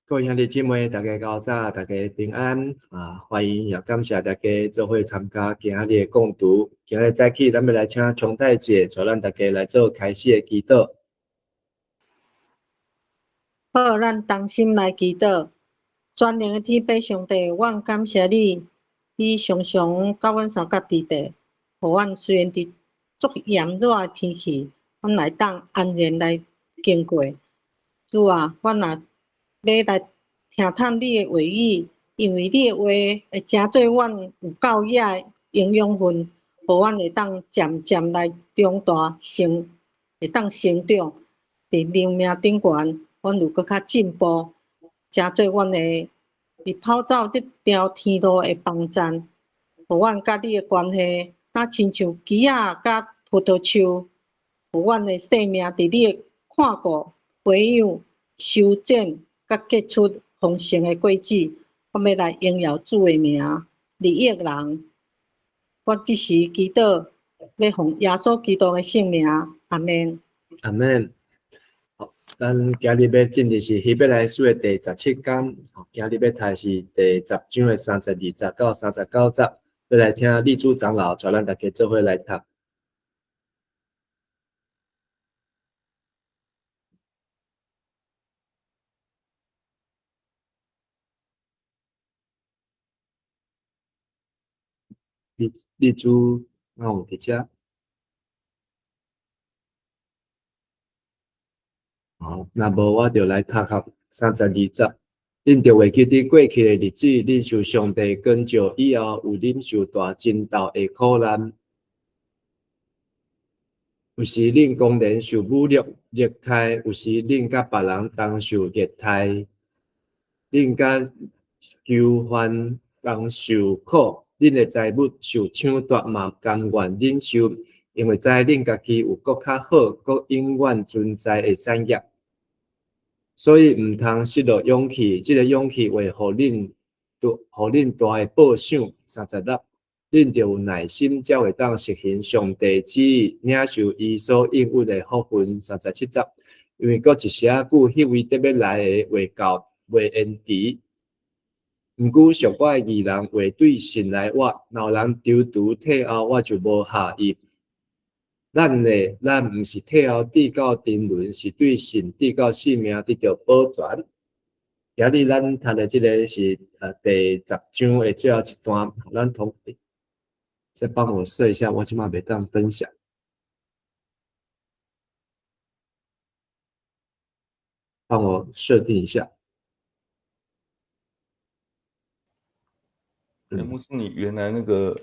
各位兄弟姊妹，大家較早，大家平安啊！歡迎也感謝大家做伙參加今仔日的共讀。今仔日早起，咱欲來請瓊太姐帶咱大家來做開始的祈禱。好，咱同心來祈禱。全能的天父上帝，阮感謝你，你常常佮阮相佮佇佇，予阮雖然佇足炎熱的天氣，阮會當安然來經過。主啊，阮若欲來聽探你的話語，因為你的話會成做阮有夠額的營養分，予阮會當漸漸來長大成，會當成長，佇靈命頂懸，阮有閣較進步，成做阮的佇跑走這條天路的幫贊，予阮佮你的關係，若親像枝仔佮葡萄樹，予阮的生命佇你的看顧、培養、修剪，佮結出豐盛的果子。我欲來榮耀主的名，利益人。我這時祈禱，欲奉耶穌基督的聖名，阿們。阿們。好，咱今日欲進入是希伯來書的第17講，今日欲讀是第10章的32節到39節，欲來請麗珠長老帶咱大家做伙來讀。麗麗珠，敢有佇遮？好，若無我就來讀較32節。恁著會記佇過去的日子，恁受上帝光照以後，有忍受大爭鬥的苦難。有時恁公然受侮辱、虐待，有時恁佮別人同受虐待，恁佮囚犯同受苦，恁的財物受搶奪嘛，甘願忍受，因為知恁家己有閣較好、閣永遠存在的產業。所以毋通失落勇氣，這个勇氣會予恁大，予恁大的報賞。36，恁著有耐心，才會當實行上帝旨意，領受伊所應允的福分。37節，因為閣一時仔久，彼位得欲來的會到，袂延遲。毋過屬我的義人會對信來活，若有人踌躇退後，我就無合伊。咱呢，咱毋是退後至到沉淪，是對信至到性命得著保全。今日咱讀的這个是第10章的最後一段，咱同再幫我設一下，我這擺袂當分享。幫我設定一下。欸，牧師，你原來那個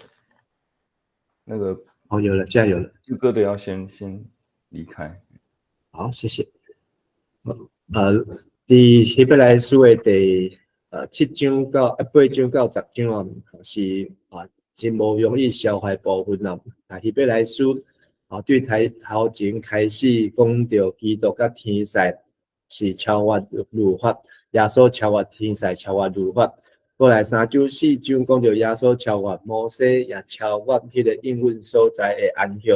哦，有了，現在有了。這個的要先離開。好，謝謝。佇希伯來書的第7章到8章到10章啊，是啊真無容易消化的部分啊。啊，希伯來書啊，對頭頭前開始講著基督佮天使是超越律法，耶穌超越天使，超越律法。過來3章4章講著耶穌超越摩西，也超越彼个應允所在的安息。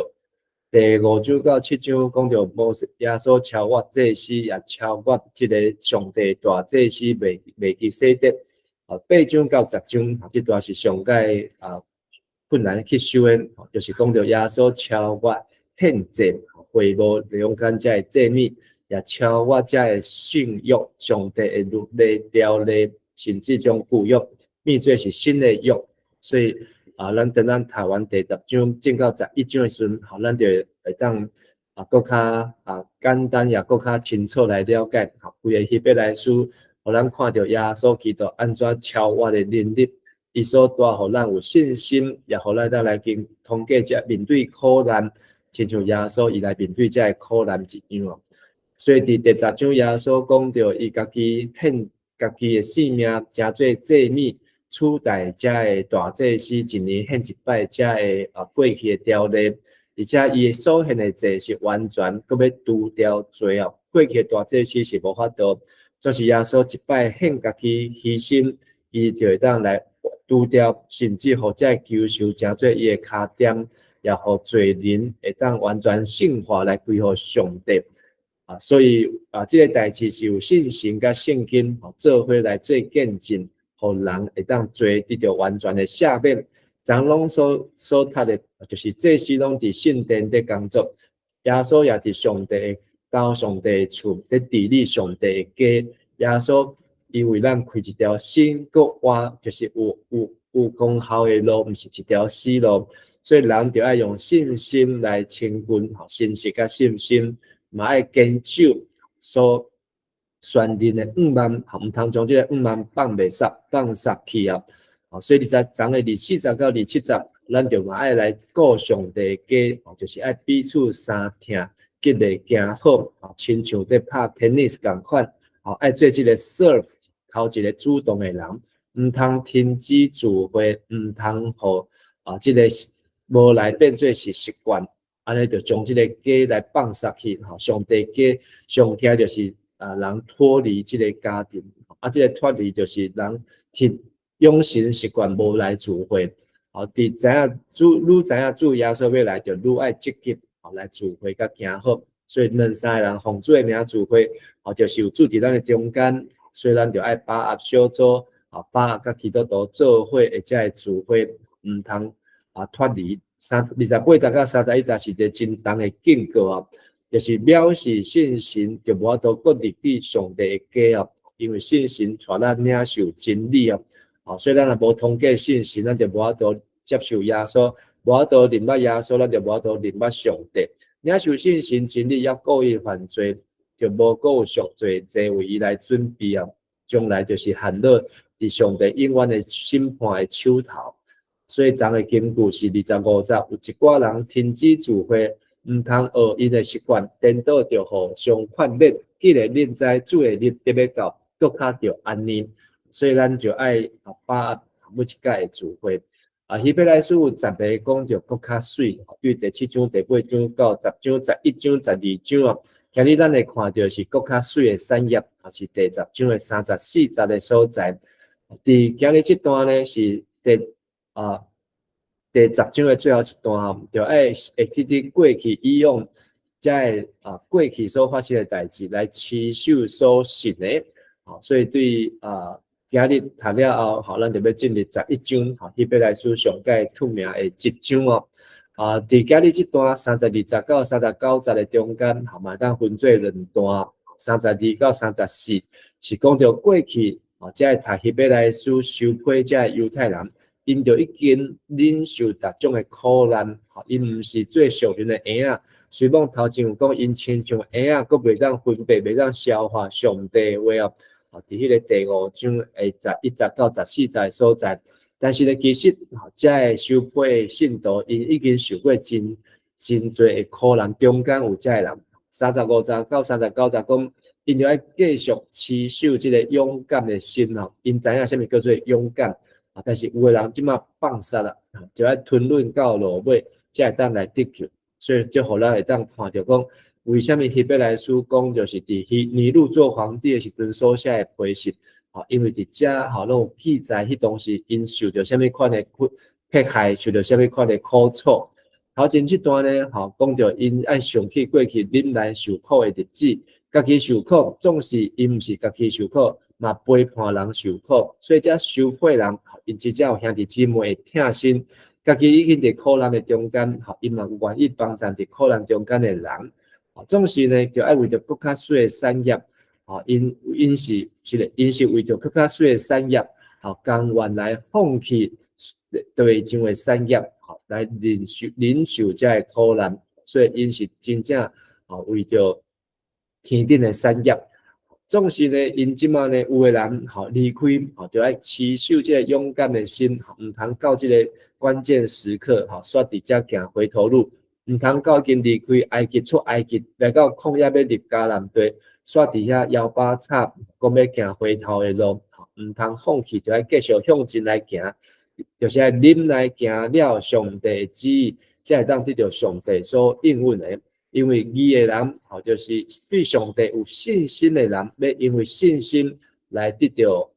第5章到7章講著摩西耶穌超越祭司，也超越這个上帝大祭司麥基洗德。8章到10章，這段是上蓋啊困難吸收的，就是講著耶穌超越獻祭、會幕、兩間遮的祭物，也超越遮的聖約、上帝的律例條例。甚至將舊約變做是新的約，所以啊，咱等咱讀完第10章進到11章的時陣，吼，咱就會當啊，閣較啊簡單也閣較清楚來了解，吼，規个希伯來書，予咱看著耶穌基督按怎超越的能力，伊所帶予咱有信心，也予咱當來經通過這面對苦難，親像耶穌伊來面對這个苦難一樣。所以佇第10章耶穌講著伊家己獻家己的性命，成做祭物，取代遮个大祭司一年獻一擺遮个啊過去的條例，而且伊所獻的祭是完全閣欲除掉罪哦。過去的大祭司是無法度，總是耶穌一擺獻家己犧牲，伊就會當來除掉，甚至予這个求仇成做伊的跤墊，也予罪人會當完全聖化來歸予上帝。啊，所以啊，這个代誌是有信心佮聖經做伙來做見證，予人會當罪得著完全的赦免。昨攏所讀的，就是祭司攏佇聖殿佇工作，耶穌也佇上帝到上帝厝佇治理上帝的家。耶穌伊為咱開一條新閣活，就是有功效的路，毋是一條死路。所以人著愛用信心來親近，信實佮信心，嘛愛堅守所宣認的向望，毋通將這个向望放袂煞，放煞去啊！所以二十章的24節到27節，咱就嘛愛來顧上帝的家，就是愛彼此相疼，激勵行好，親像佇拍 tennis 仝款，愛做這个 serve 頭一个主動的人，毋通停止聚會，毋通予啊這个無來變做是習慣，按呢就將這个家來放煞去，吼，上帝家上驚就是啊人脫離這个家庭，啊，這个脫離就是人停養成習慣無來聚會，吼，佇知影主愈知影主耶穌欲來，就愈愛積極吼來聚會佮行好。所以兩三个人奉主的名聚會，吼，就是有主佇咱的中間，所以咱就愛把握小組，啊，把握佮基督徒做伙會遮的聚會，毋通啊脫離。28節到31節是一个真重的警告啊，就是藐視聖神，就無法度閣入去上帝的家哦，因為聖神帶咱領受真理哦，哦，所以咱若無通過聖神，咱就無法度接受耶穌，無法度認捌耶穌，咱就無法度認捌上帝。領受聖神真理，猶故意犯罪，就無閣有贖罪祭為伊來準備哦，將來就是陷落佇上帝永遠的審判的手頭。所以昨的金句是25節，有一寡人停止聚會，毋通學𪜶的習慣，顛倒著互相勸勉。既然恁知主的日得欲到，閣較著按呢。所以咱就愛把握每一擺的聚會。啊，希伯來書有十个講著閣較媠，對第七章、第八章到十章、11章、12章啊。今日咱會看著是閣較媠的產業，也是第十章的34節的所在。佇今日這段呢是第十章的最後一段吼，就愛會記佇過去以往遮个過去所發生的代誌來持守所信的，所以對今日讀了後，吼，咱就欲進入十一章，吼，希伯來書上蓋出名的一章哦。啊，佇今日這段32節到39節的中間，吼，嘛會當分做兩段，32到34是講著過去，吼，遮个讀希伯來書收批遮個猶太人，𪜶就已經忍受逐種的苦難，吼，𪜶毋是做屬靈的嬰仔，雖罔頭前有講，𪜶親像嬰仔，閣袂當分辨，袂當消化上帝的話哦。吼，佇彼个第五章的11節到14節的所在，但是呢，其實吼，遮个收批的信徒，𪜶已經受過真真濟的苦難，中間有遮个人，35節到39節講，𪜶就愛繼續持守這个勇敢的心吼，𪜶知影啥物叫做勇敢。啊！但是有的人這馬放捒啦，就愛吞忍到落尾，才會當來得救。所以這予咱會當看著講，為啥物希伯來書講就是佇希尼祿做皇帝的時陣所寫的批信，吼，因為佇遮吼攏有記載，彼當時𪜶受著啥物款的迫害，受著啥物款的苦楚。頭前這段呢，吼，講著𪜶愛想起過去忍耐受苦的日子，家己受苦，總是𪜶毋是家己受苦，嘛陪伴人受苦，所以遮收批人，𪜶真正有兄弟姊妹會疼心，家己已經佇苦難的中間，吼，𪜶嘛願意幫贊佇苦難中間的人，總是呢，就愛為著閣較媠的產業，吼，𪜶是是咧，𪜶是為著閣較媠的產業，吼，甘願來放棄地上的產業，吼，來忍受遮个苦難，所以𪜶是真正吼為著天頂的產業。總是呢，𪜶這馬呢，有的人吼離開，吼就愛持守這个勇敢的心，毋通到這个關鍵時刻，吼煞佇遮行回頭路，毋通到已經離開埃及出埃及，來到曠野欲入迦南地，煞佇遐搖把插，講欲行回頭的路，毋通放棄，就愛繼續向前來行，就是愛忍耐行了上帝的旨意，才會當得著上帝所應允的。因為義的人，吼，就是對上帝有信心的人，欲因為信心來得著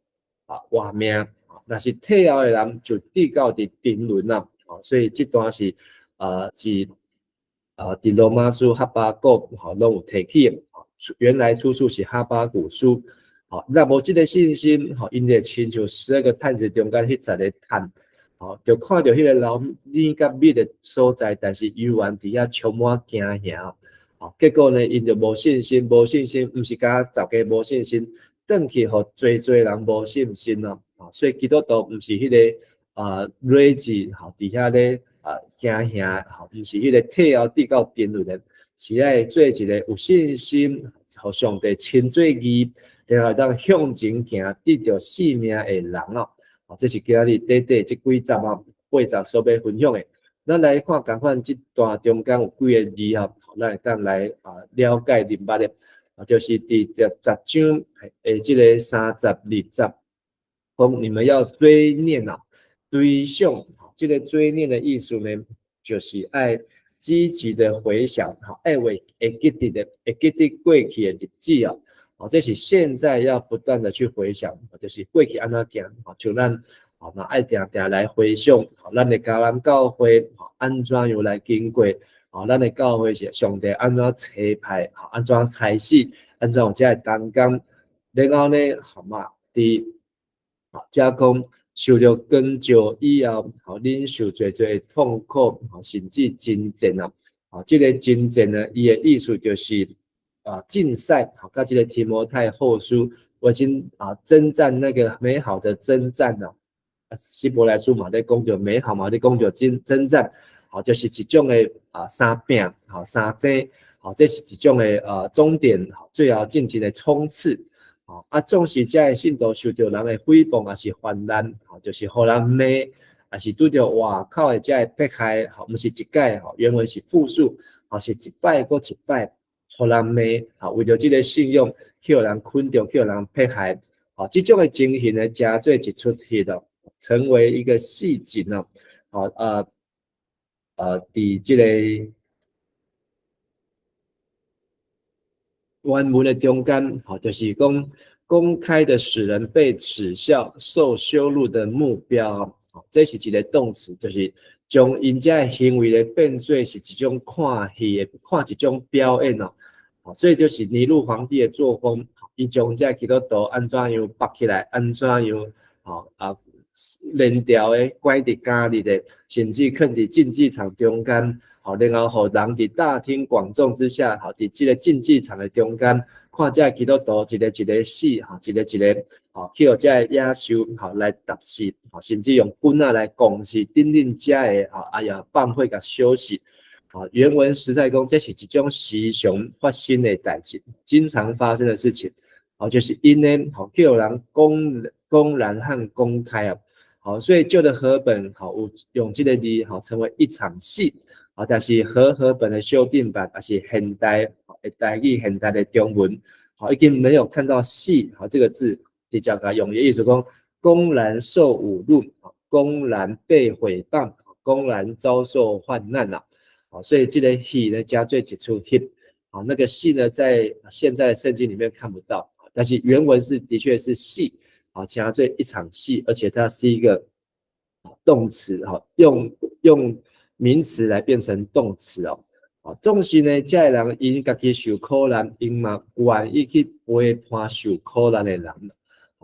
活命。若是退後的人，就跌到佇沉淪啦。所以這段是佇羅馬書、哈巴谷，吼，攏有提起的。原來出處是哈巴谷書。吼，若無這个信心，吼，𪜶就親像12個探子中間彼十个探，吼，就看著彼个流奶佮蜜的所在，但是猶原佇遐充滿驚嚇，吼，結果呢，𪜶就無信心，無信心，毋是干焦十个無信心，轉去予濟濟人無信心咯，吼，所以基督徒毋是彼个睿智，吼，佇遐咧驚嚇，吼，毋是彼个退後得到沉淪的，是愛做一个有信心，予上帝稱做義，然後當向前行，得著性命的人哦。哦，這是今仔日短短這幾節啊，八節所欲分享的。咱來看仝款這段中間有幾个字吼，咱會當來了解明白的，就是佇10章的這个32節，講你們要追念啊，追想，這个追念的意思呢，就是愛積極的回想，吼，愛會會記得的，會記得過去的日子啊。哦，這是現在要不斷的去回想，就是過去按怎行，像咱，吼，嘛愛定定來回想，咱的迦南教會，按怎樣來經過，吼，咱的教會是上帝按怎差派，按怎開始，按怎有這个同工，然後呢，好嘛，佇，遮講受著光照以後，吼，忍受濟濟痛苦，甚至爭戰啊，吼，這个爭戰呢，伊的意思就是。競賽，好，佮這个提摩太後書，我已經征戰那個美好的征戰了。希伯來書嘛，咧講著美好嘛，咧講著征戰，好，就是一種的相拼，好，相爭，好，這是一種的終點，最後進行的衝刺，好，縱使這个信徒受著人的誹謗，抑是患難，好，就是予人罵，抑是拄著外口的這个迫害，好，毋是一擺，吼，原文是複數，好，是一擺閣一擺。予人罵，吼，為著這个信仰去予人困著，去予人迫害，吼，這種的情形呢，成做一齣戲咯，成為一個戲景咯，吼，佇這个原文的中間，吼，就是講公開的使人被恥笑、受羞辱的目標，吼，這是一个動詞，就是將𪜶這个行為咧變做是一種看戲的，看一種表演哦。所以就是尼祿皇帝的作風，伊將這基督徒按怎樣縛起來，按怎樣吼連條的關佇監裡的，甚至囥佇競技場中間，吼，然後予人佇大庭廣眾之下，吼，佇這个競技場的中間，看這基督徒一个一个死，吼，一個一個，吼，去予這个野獸，吼，來踏死，吼，甚至用棍仔來攻死，等等這个，吼，哎呀，放火共燒死。啊，原文實在講，這是一種時常發生的代誌，經常發生的事情。好，就是𪜶呢，好，去予人公然和公開啊。好，所以舊的和本，好，有用這个字，好，成為一場戲。啊，但是和合本的修訂版，抑是現代，台語現代的中文，好，已經沒有看到戲，好，這个字，直接共用的意思講，公然受侮辱，公然被毀謗，公然遭受患難啦。好，所以這个戲呢，加做一齣戲，好，那個戲呢，在現在的聖經裡面看不到，但是原文是的確是戲，好，加做一場戲，而且它是一個動詞，哈，用名詞來變成動詞哦，啊，總是呢，這个人𪜶家己受苦難，𪜶嘛願意去陪伴受苦難的人，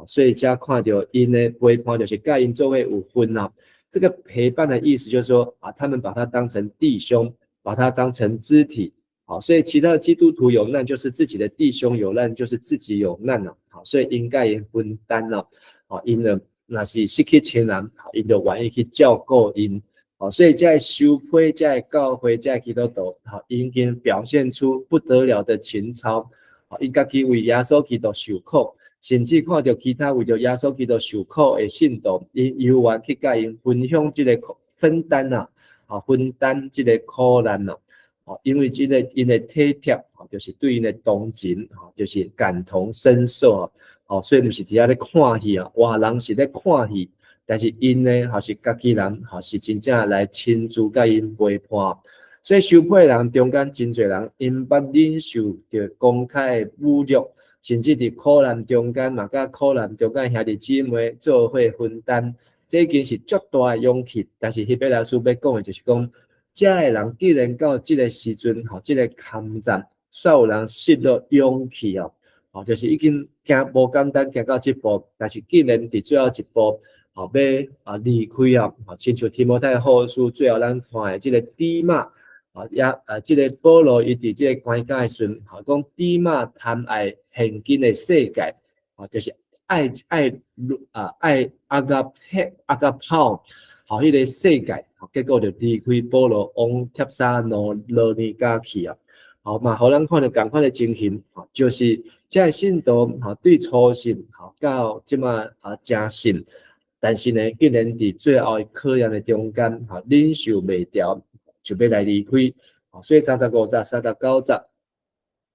所以才看著𪜶呢陪伴就是佮𪜶做伙有份啊。這個陪伴的意思就是說啊，他們把他當成弟兄，把他當成肢體，好，所以其他的基督徒有難，就是自己的弟兄有難，就是自己有難了，好，所以應該分擔了，好，𪜶呢若是失去親人，好，𪜶就願意去照顧𪜶，好，所以在修配、在教會、在基督徒，好，已經表現出不得了的情操，好，𪜶家己為耶穌基督受苦。甚至看著其他為著耶穌基督受苦的信徒，𪜶猶願去佮𪜶分享這个苦分擔啊，啊分擔這个苦難啊，哦，因為這个𪜶的體貼，就是對𪜶的同情，就是感同身受啊，哦，所以毋是佇遐咧看戲啊，外人是咧看戲，但是𪜶呢，抑是家己人，吼是真正來親自佮𪜶陪伴。所以受迫人中間真濟人，𪜶捌忍受著公開的侮辱。甚至佇苦難中間嘛，佮苦難中間兄弟姊妹做伙分擔，這已經是足大的勇氣。但是希伯來書欲講的就是講，這个人既然到這个時陣，吼，這个坎站，煞有人失落勇氣哦，哦，就是已經行無簡單行到這步，但是竟然佇最後一步，吼，欲離開啊，吼，親像提摩太後書最後咱看的這个底馬，啊，也啊，這个保羅伊佇這个關卡的時陣，吼，講底馬貪愛現今的世界，吼，就是愛愛啊愛ἀγαπέ ἀγαπάω，吼，彼个世界，結果就離開保羅往帖撒羅尼迦去啊。吼嘛，予咱看著仝款的情形，吼，就是這个信徒，吼，對初信，吼，到這馬啊誠信，但是呢，竟然佇最後的考驗的中間，吼，忍受袂牢，就欲來離開。所以35節、39節，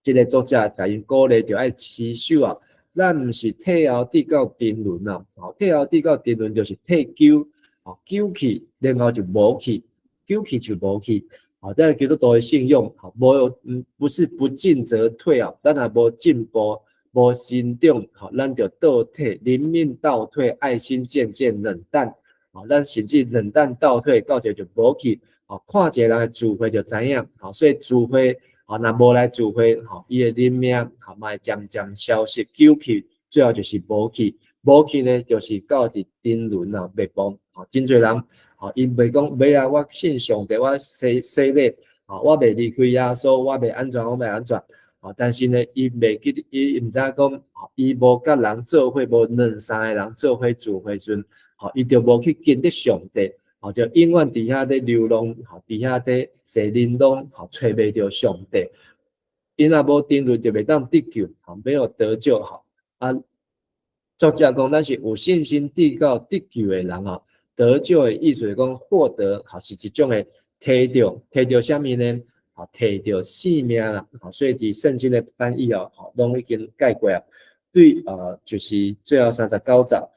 這个作者共𪜶鼓勵，著愛持守啊。咱毋是退後直到沉淪啊，吼，退後直到沉淪就是退休，吼，休去，然後就無去，休去就無去。吼，這个基督徒的信仰，吼，無，不是不進則退啊，咱若無進步、無成長，吼，咱就倒退，靈命倒退，愛心漸漸冷淡，吼，咱甚至冷淡倒退，到一个就無去，吼，看一个人的聚會就知影，吼，所以聚會，吼，若無來聚會，吼，伊的靈命，吼，嘛會漸漸消失，休去，最後就是無去，無去呢，就是到佇沉淪啊，滅亡，吼，真濟人。吼，𪜶袂講，袂啊！我信上帝，我洗洗禮，吼，我袂離開耶穌，我袂按怎，我袂按怎，吼，但是呢，伊袂記，伊毋知影講，伊無佮人做伙，無兩三个人做伙聚會時陣，吼，伊就無去經歷上帝，吼，就永遠佇遐咧流浪，吼，佇遐咧踅冷浪，吼，揣袂著上帝。𪜶若無沉淪，就袂當得救，吼，沒有得救，吼。啊，作者講，咱是有信心直到得救的人吼。得救的意思是講獲得，吼，是一種的提著，提著啥物呢？吼，提著性命啦，吼，所以佇聖經的翻譯哦，吼，攏已經改過啊。對，就是最後39節，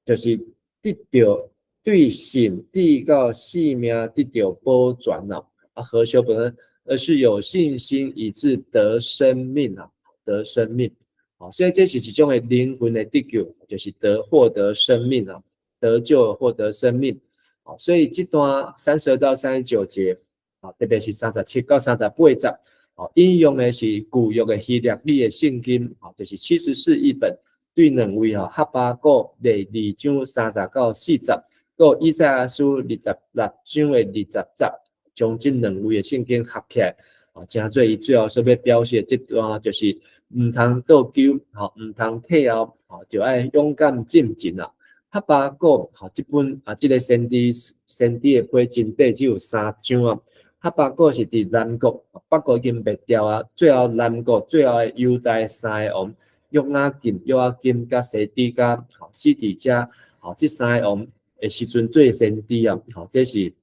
就是得著對信直到性命得著保全啦。啊，和修本而是有信心以致得生命啊，得生命。好，所以這是一種的靈魂的得救，就是得獲得生命啊。得救獲得生命，好，所以這段32到39節，啊，特別是37到38節，好，引用的是舊約的希臘語的聖經，啊，就是七十士譯本，對兩位吼，哈巴谷第二章30到40，佮以賽亞書26章的20節，將這兩位的聖經合起來，啊，成做伊最後所欲表示的這段，就是毋通倒勼，吼，毋通退後，吼，就愛勇敢進前啊。哈巴谷，吼，這本啊，這个先知先知的批真短，只有三章啊。哈巴谷是佇南國，北國已經滅掉啊。最後南國最後的猶大三个王，約雅敬、約雅斤佮西底家，吼，西底家，吼，這三个王的時陣做先知啊，吼，這是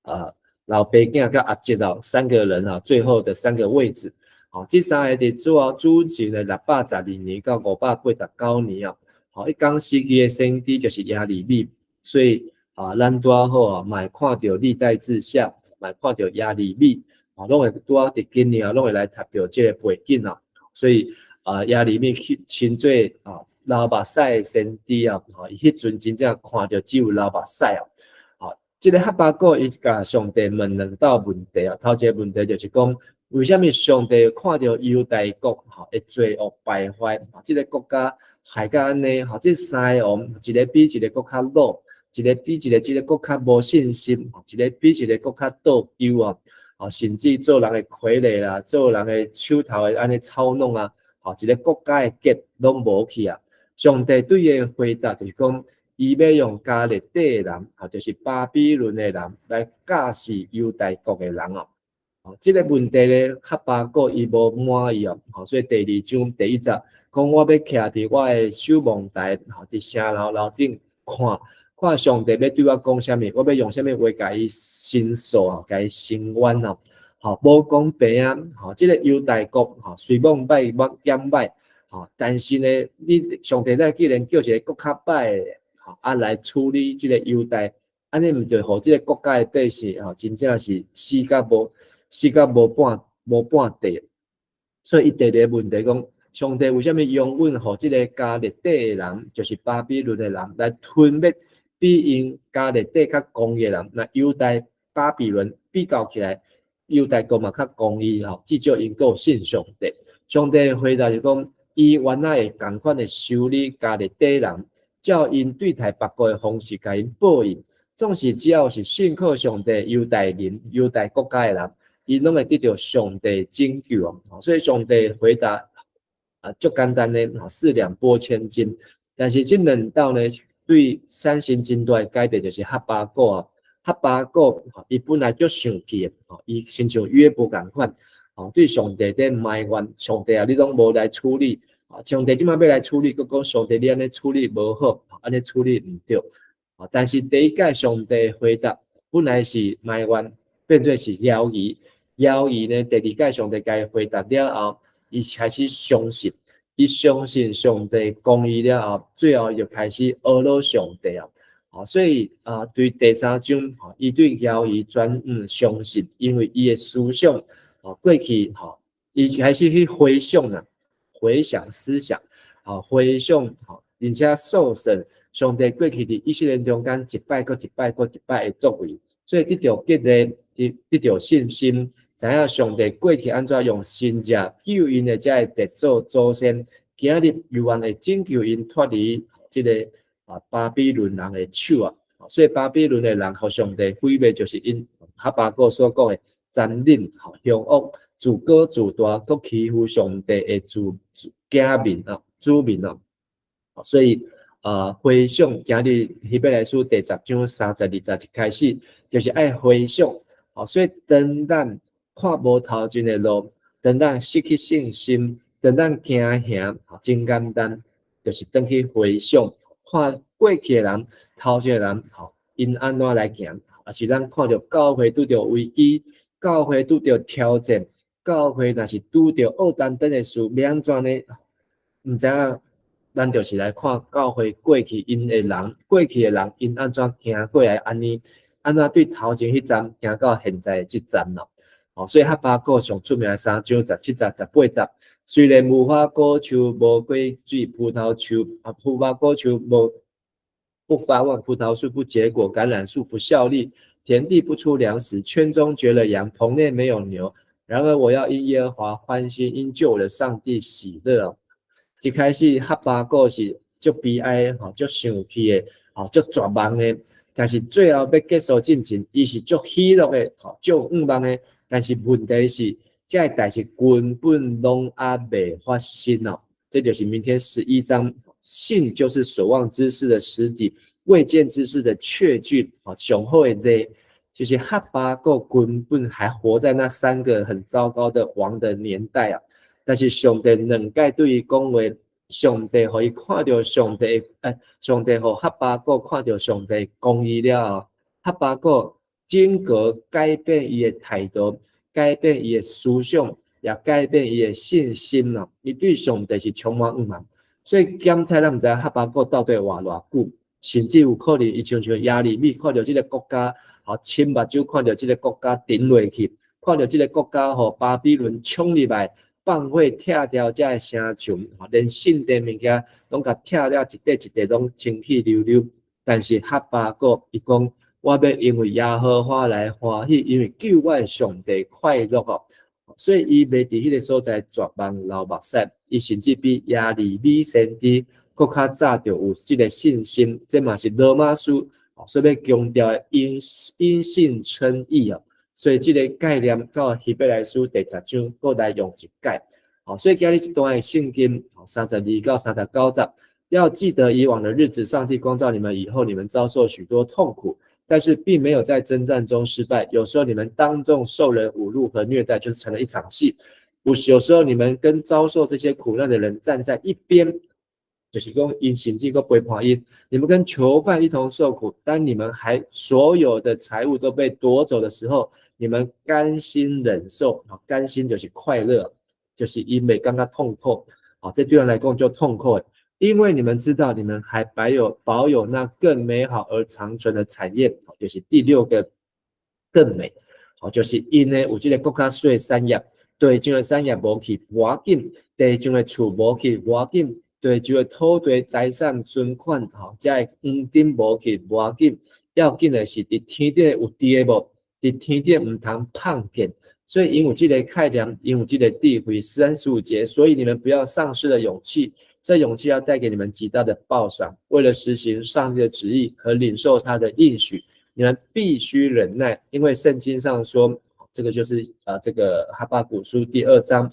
啊老爸囝佮阿侄啊三個人啊，最後的三個位置。吼，這三个佇主後主前的612年到589年啊。吼，彼仝時期的先知就是耶利米，所以啊，咱拄仔好啊，嘛會看著歷代志下，嘛會看著耶利米，啊，攏會拄仔佇今年啊，攏會來讀著這个背景啊。所以啊，耶利米去稱做啊流目屎的先知啊，吼，伊彼陣真正看著只有流目屎啊。吼，這个哈巴谷伊共上帝問兩道問題啊，頭一个問題就是講，為啥物上帝看著猶大國吼會罪惡敗壞，這个國家害甲按呢？吼，這三个王，一个比一个閣較魯，一个比一个這个閣較無信心，一个比一个閣較倒勼啊！吼，甚至做人的傀儡啦，做人的手頭的按呢操弄啊！吼，一个國家的結攏無去啊！上帝對伊的回答就是講，伊欲用迦勒底的人，吼，就是巴比倫的人來教訓猶大國的人哦。這个問題咧，哈巴谷伊無滿意哦，吼，所以第二章第一節講，我欲徛佇我的守望台，吼，佇城樓樓頂看，看上帝欲對我講啥物，我欲用啥物話共伊申訴啊，共伊申冤哦，吼，無公平啊，吼，這个猶大國，吼，雖講歹，捌減歹，吼，但是呢，你上帝咱既然叫一个閣較歹的，吼，啊來處理這个猶大，按呢毋就予這个國家的百姓，吼，真正是死甲無。死甲無半塊，所以伊第二个問題講，上帝為啥物容忍予這个迦勒底的人，就是巴比倫的人來吞滅比𪜶迦勒底較剛的人？那猶大巴比倫比較起來，猶大國嘛較公義吼，至少𪜶閣有信上帝。上帝回答就講，伊原來會仝款的修理迦勒底人，照𪜶對待別國的方式共𪜶報應。總是只要是信靠上帝猶大人、猶大國家的人，𪜶攏會得著上帝拯救。所以上帝回答啊，足簡單的，四兩撥千斤。但是這兩道呢，對產生真大的改變，就是哈巴谷啊。哈巴谷，伊本來足生氣的，伊親像約伯仝款，對上帝佇埋怨，上帝啊，你攏無來處理，上帝這擺欲來處理，閣講上帝你按呢處理無好，按呢處理毋對。但是第一擺上帝回答，本來是埋怨，變做是猶豫，猶豫呢，第二擺上帝共伊回答了後，伊開始相信，伊相信上帝公義了後，最後就開始呵咾上帝啊。所以啊，對第三章，伊對猶豫轉相信，因為伊的思想，過去，吼，伊開始去回想啦，回想思想，回想，而且受審上帝過去佇以色列中間一擺閣一擺閣一擺的作為，所以得著激勵，得著信心，知影上帝過去按怎用神蹟救𪜶的這个列祖祖先，今日猶原會拯救𪜶脫離這个巴比倫人的手啊，所以巴比倫的人予上帝毀滅，就是𪜶哈巴谷所講的殘忍、兇惡、自高自大，閣欺負上帝的子子民啊，子民啊。所以回想今日希伯來書第10章32節一開始，就是愛回想。所以當咱看無頭前的路，當咱失去信心，當咱驚嚇，真簡單，就是轉去回想。看過去的人、頭前的人，吼，𪜶按怎來行，抑是咱看著教會拄著危機，教會拄著挑戰，教會若是拄著僫擔等的事，欲按怎呢？毋知影，咱就是來看教會過去𪜶的人，過去的人𪜶按怎行過來，按呢，按怎對頭前彼站行到現在的這站咯。哦，所以哈巴谷上出名的3章17節、18節，雖然無花果樹無果子，葡萄樹啊，無花果樹無不發旺，葡萄樹不結果，橄欖樹不效力，田地不出糧食，圈中絕了羊，棚內沒有牛。然而我要因耶和華歡心，因救我的上帝喜樂。一開始哈巴谷是足悲哀，吼，足生氣的，吼，足絕望的。但是最後欲結束進前，伊是足喜樂的，吼，足向望的。但是問題是，這个代誌根本攏猶未發生哦。這就是明天11章，信就是所望之事的實底，未見之事的確據。啊，上好的例就是哈巴谷根本還活在那三個很糟糕的王的年代啊。但是上帝兩擺對伊講話，上帝予伊看著上帝，上帝予哈巴谷看著上帝公義了後，哈巴谷整個改變伊的態度，改變伊的思想，也改變伊的信心咯。伊對上帝是充滿向望。所以檢查咱毋知哈巴谷到底活偌久，甚至有可能伊親像耶利米看著這個國家，吼，親目睭看著這個國家沉落去，看著這個國家予巴比倫衝入來，放火拆掉這个城牆，連聖殿物件攏共拆了一塊一塊，攏清氣溜溜。但是哈巴谷伊講，我欲因為耶和華來歡喜，因為救我的上帝快樂哦。所以伊袂佇彼个所在絕望流目屎，伊甚至比耶利米先知閣較早就有這个信心。這嘛是羅馬書所欲強調的因信稱義哦。所以這个概念到希伯來書第10章閣來用一擺。所以今日這段的聖經32到39節，要記得以往的日子，上帝光照你們以後，你們遭受許多痛苦，但是並沒有在征戰中失敗。有時候你們當眾受人侮辱和虐待，就是成了一場戲。有時候你們跟遭受這些苦難的人站在一邊，就是講𪜶甚至閣陪伴𪜶。你們跟囚犯一同受苦，當你們還所有的財物都被奪走的時候，你們甘心忍受，甘心就是快樂，就是因為感覺痛苦，這對人來講就痛苦。因為你們知道，你們還保有那更美好而長存的產業，就是第六個更美，就是𪜶呢有這個閣較細的產業，地上的產業無去無要緊，地上的厝無去無要緊，地上的土地財產存款，這个黃金無去無要緊，要緊的是佇天頂有佇的無？佇天頂毋通碰見，所以𪜶有這個概念，𪜶有這個智慧。35節，所以你們不要喪失了勇氣，這勇氣要帶給你們極大的報賞。為了實行上帝的旨意和領受他的應許，你們必須忍耐，因為聖經上說，這個就是這個哈巴谷書第二章，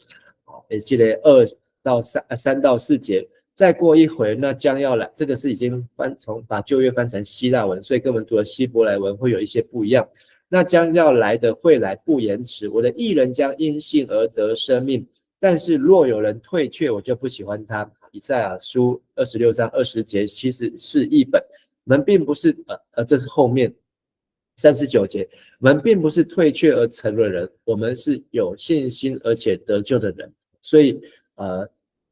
誒，這個2到3，3到4節。再過一會，那將要來，這個是已經翻從把舊約翻成希臘文，所以跟我們讀的希伯來文會有一些不一樣。那將要來的會來，不延遲。我的義人將因信而得生命，但是若有人退卻，我就不喜歡他。以賽亞書26章20節，其實是譯本。我們並不是這是後面39節，我們並不是退卻而沉淪的人，我們是有信心而且得救的人。所以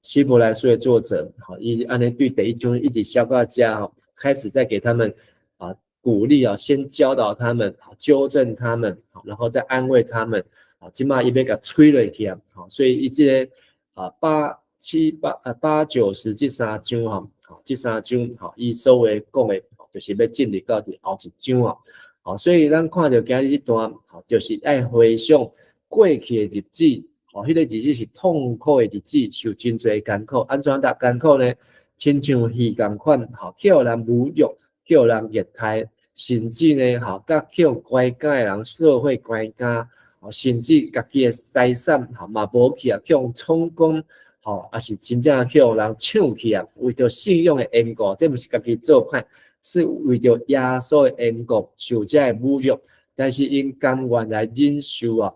希伯來書的作者，好，伊按呢對第一章一直寫到遮吼，開始在給他們鼓勵啊，先教導他們，糾正他們，然後再安慰他們，啊，這馬伊欲共催落去啊，好，所以伊這个八七八八九十這三章吼，好，這三章吼，伊所謂講的，就是欲進入到佇後一章啊，好，所以咱看著今日這段，吼，就是愛回想過去的日子。哦，彼個日子是痛苦的日子，受真濟艱苦。按怎樣艱苦呢？親像魚仝款，吼，去予人侮辱，去予人虐待，甚至呢，吼，佮去予官家的人、社會官家，吼，甚至家己的財產，吼，嘛無去啊，去予充公，吼，抑是真正去予人搶去啊。為著信仰的緣故，這毋是家己做歹，是為著耶穌的緣故受這个侮辱，但是𪜶甘願來忍受啊。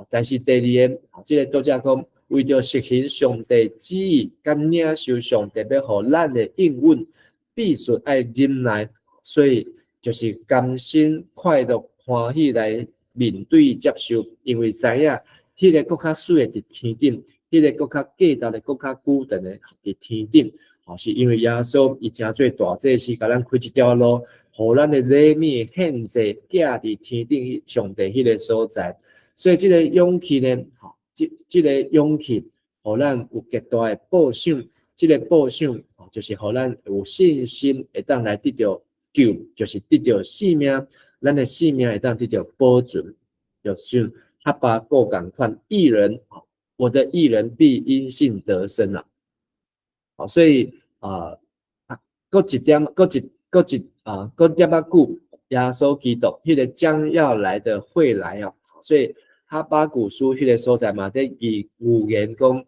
但是第二个，這个作者講，為著實行上帝旨意，佮領受上帝欲予咱的應允，必須愛忍耐，所以就是甘心快樂歡喜來面對接受，因為知影彼个閣較媠的佇天頂，彼个閣較價值的、閣較久長的佇天頂。吼，是因為耶穌伊成做大祭司，共咱開這條路，予咱的禮物獻祭寄佇天頂上帝彼个所在。所以這个勇氣呢，吼，這個勇氣，予咱有極大的報賞。這个報賞，就是予咱有信心，會當來得著救，就是得著性命。咱的性命會當得著保存，就像哈巴谷仝款，義人，我的義人必因信得生啊。好，所以啊，閣一點，閣一，閣一啊，閣點仔久，耶穌基督，彼个將要來的會來啊。所以哈巴谷書彼个所在嘛，佇預言講，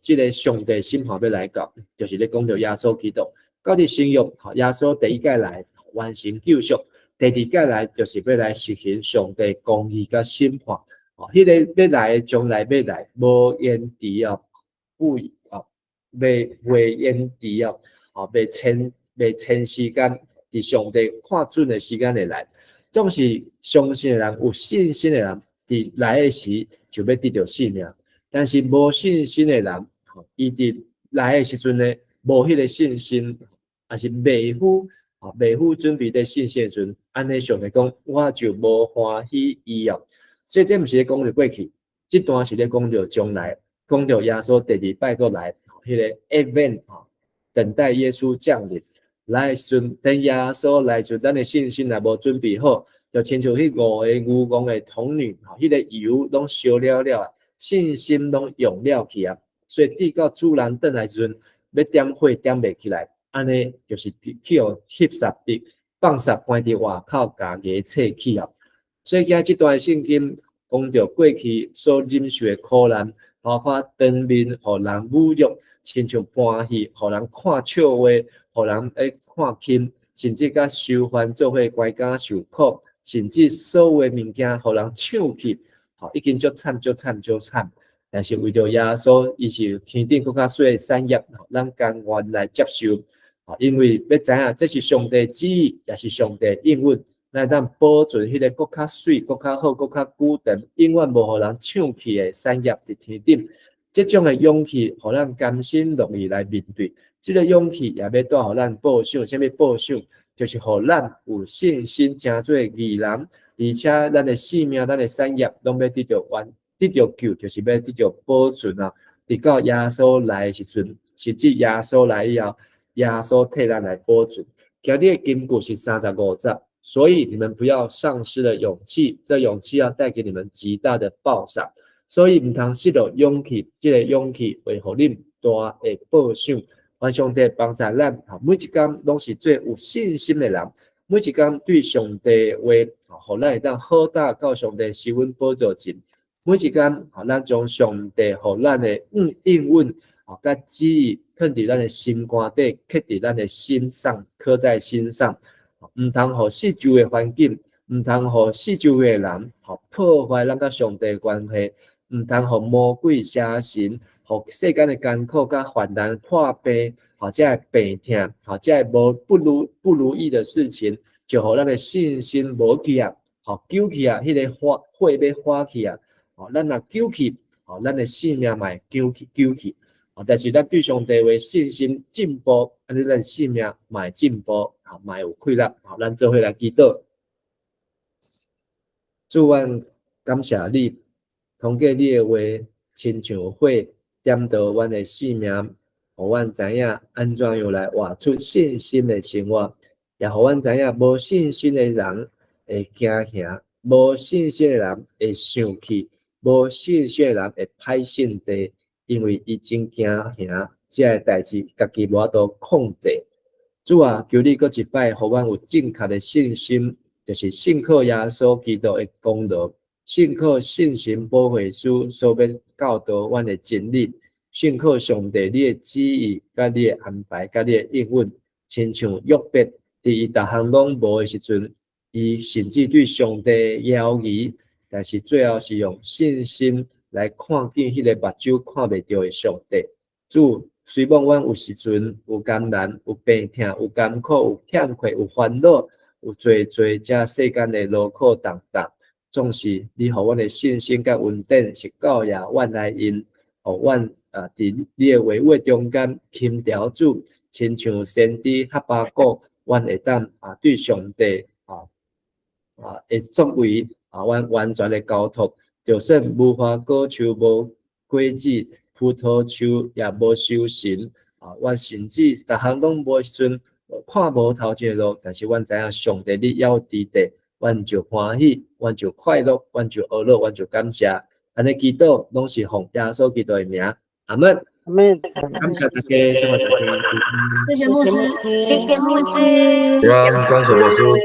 這个上帝審判欲來到，就是咧講著耶穌基督。到佇新約，耶穌第一擺來完成救贖，第二擺來就是欲來實行上帝公義佮審判。哦，彼个欲來將來欲來，無延遲哦，不哦，袂延遲哦，哦，袂延時間，佇上帝看準的時間會來。總是相信的人，有信心的人，佇來的時就欲得著性命，但是無信心的人，伊佇來的時陣呢，無彼个信心，抑是袂赴，袂赴準備的信心的時陣，按呢上帝講，我就無歡喜伊哦。所以這毋是咧講著過去，這段是咧講著將來，講著耶穌第二擺閣來，彼个 event 等待耶穌降臨來的時陣，等耶穌來時，咱的信心若無準備好，就親像彼五个愚戇的童女，彼个油攏燒了了，信心攏用了去啊。所以直到主人轉來時陣，欲點火點袂起來，按呢就是去予翕殺佇放殺關佇外口，共牙切去啊。所以今這段聖經講著過去所忍受的苦難，包括當面予人侮辱，親像盤戲，予人看笑話，予人看輕，甚至佮囚犯做伙關監受苦，甚至所有的物件予人搶去，吼，已經足慘足慘足慘。但是為著耶穌，伊是天頂閣較媠的產業，咱甘願來接受，因為欲知影這是上帝旨意，也是上帝應允，咱會當保存彼个閣較媠、閣較好、閣較久長，永遠無予人搶去的產業佇天頂。這種的勇氣，予咱甘心樂意來面對。這个勇氣也欲帶予咱報賞，啥物報賞？就是予咱有信心，成做義人，而且咱的性命、咱的產業，攏欲得著完，得著救，就是欲得著保存啊！直到耶穌來的時陣，甚至耶穌來以後，耶穌替咱來保存。今日的金句是35節。所以你們不要喪失了勇氣，這勇氣要帶給你們極大的報賞。所以毋通失落勇氣，這个勇氣會予恁大的報賞。願上帝幫助咱，每一工攏是做有信心的人，每一工對上帝話，予咱會當好大到上帝施恩寶座前。每一工，咱將上帝予咱的應允，佮旨意，囥佇咱的心肝底，刻佇咱的心上，刻在心上。毋通予四周的環境，毋通予四周的人，破壞咱佮上帝的關係。毋通予魔鬼邪神，予世間的艱苦佮患難破病，或者病痛，或者無不如意的事情，就予咱的信心無去啊，予揪去啊，彼个火欲化去啊，咱若揪去，咱的性命嘛會揪去揪去，但是咱對上帝的信心進步，按呢咱性命嘛會進步，嘛會有氣力，咱做伙來祈禱。主，阮感謝你。通過你的話，親像火點著阮的性命，予阮知影按怎樣來活出信心的生活，也予阮知影無信心的人會驚嚇，無信心的人會生氣，無信心的人會歹性地，因為伊真驚嚇，這个代誌家己無法度控制。主啊，求你閣一擺，予阮有正確的信心，就是信靠耶穌基督的功勞。信靠聖神保惠師所欲教導阮的真理，信靠上帝你的旨意、佮你的安排、佮你的應允，親像約伯佇伊逐項攏無的時陣，伊甚至對上帝猶疑，但是最後是用信心來看見彼个目睭看袂著的上帝。主，雖罔阮有時陣有艱難、有病痛、有艱苦、有欠缺、有煩惱、有濟濟這世間的勞苦重擔。總是你予阮的信心佮恩典是夠額阮來用，予阮佇你的話語中間輕調主，親像先知哈巴谷，阮會當對上帝的作為阮完全的交託，就算無花果樹無果子，葡萄樹也無收成，阮甚至逐項攏無時陣，看無頭前的路，但是阮知影上帝你猶佇佇。阮就歡喜，阮就快樂，阮就呵樂，阮就感謝。按呢祈禱，攏是奉耶穌基督的名，阿門。阿門。感謝大家，祝福大家。謝謝牧師，謝謝牧師。感謝牧師。